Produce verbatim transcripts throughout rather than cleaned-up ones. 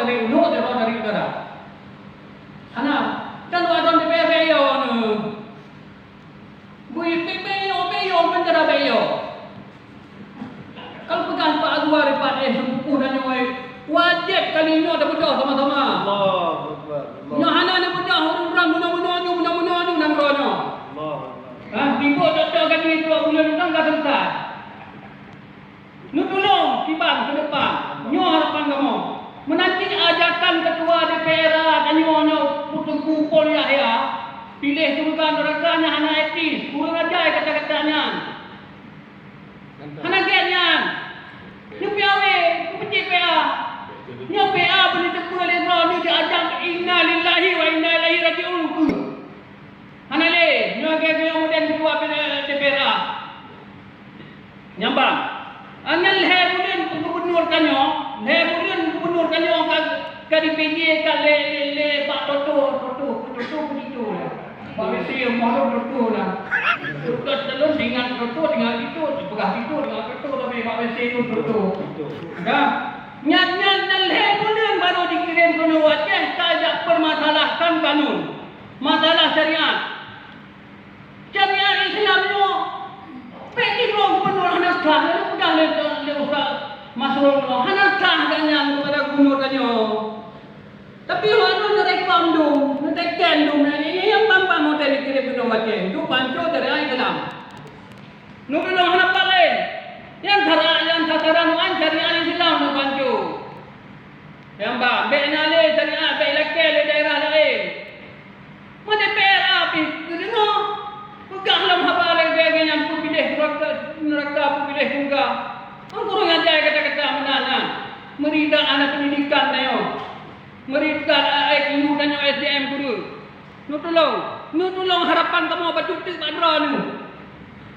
Dari ulôn, dari, dari udara. Hana, kan wadon di bèk-bèk yo nyoe. Bui bèk-bèk yo, bèk yo, kan cara bèk yo. Kalau peugah Pak Azwar, Pak, eh, seupupuh dan nyoe, wajéb kali nyoe tabeudôh sama-sama. Allahu Akbar, Allahu Nyoe hana neubeudôh ureueng-ureueng bunoe-bunoe nyoe, bunoe-bunoe nyoe nanggroe nyoe. Allahu Akbar. Ha, tiboh dokto gaji dua buleuen nyoe ka seuleusoe. Neutulông kiban keu depan. Nyoe harapan kamoe. Meunan cit ajakan ketua D P R A tanyoe nyoe, Teungku Pol Yahya, piléh syeuruga neuraka nyan hana etis, kurang aja kata-kata nyan. Hana gèt nyan. Nyoe P A W, peucit P A. Nyoe P A beuneuteupeu lé droeneuh diajak inna lillahi wa inna ilaihi raji'un. Hana lé, nyoe lagèe nyoe model ketua D P R A. Nyang ban. Nyan lhèe buleuen gubernur tanyoe, lhèe buleuen gubernur tanyoe ka, ka di P J ka lé, lé, lé Pak Toto, Toto, Toto begitu ya. Pak W C moh lôn Toto lah. Toto selalu dengan Toto, dengan itu, peugah itu, dengan Toto, tapi Pak W C itu Toto. Dah. Nyan, nyan, nyan lhèe buleuen baru dikirim keunoe Aceh ka jak permasalahkan kanun. Masalah syariat. Syariat Islam nyoe, pèng sidroe gubernur hana sah, lalu peugah lé, lé Ustaz Masrur nyoe, hana sah gobnyan keupada gubernur tanyoe. Tapi awak nyoe neurekam dum, neuteken dum, nyang ban-ban model dikirim keunoe Aceh, dum banco syariat Islam. Nyoe keunoe hana paléh. Nyang sara-, nyang sasaran nyan syariat Islam nyoe banco. Nyang ban, bèk na lé syariat, bèk ilakèe lé daerah laén. Meunyoe D P R A pih teudeungoe, peugah lom haba lagèe nyan, peupiléh neuraka, neuraka, peupiléh syeuruga. Nyan kurang aja kata-kata meunan nyan. Meuri that hana peundidikan tanyoe. Meuri that I Q tanyoe S D M kureueng. Neutulông, neutulông harapan kamoe bacut teuk bak droeneuh.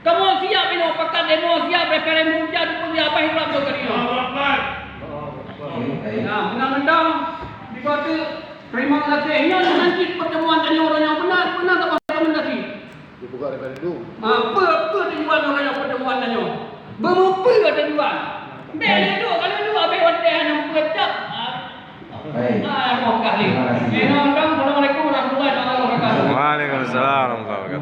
Kamoe siap inoe pakat demo, siap referendum, siap dukung, siap abah irab tu tadi. Allahu Akbar. Nah, meunan mantong, dibuat tu, terima kasih. Nyoe meunan cit pertemuan tanyoe uroe nyoe beuna, beuna tak rekomendasi. Dibuka referendum. Ah, peue, peue tujuan uroe nyoe pertemuan tanyoe? Beumeupeue tujuan? Bèk lé duek, kalau duek habéh watèe hana peue cap. Ah. Baik. Ah, terima kasih. Terima kasih. Eh, nyoe, Assalamualaikum warahmatullahi wabarakatuh. Waalaikumsalam warahmatullahi wabarakatuh.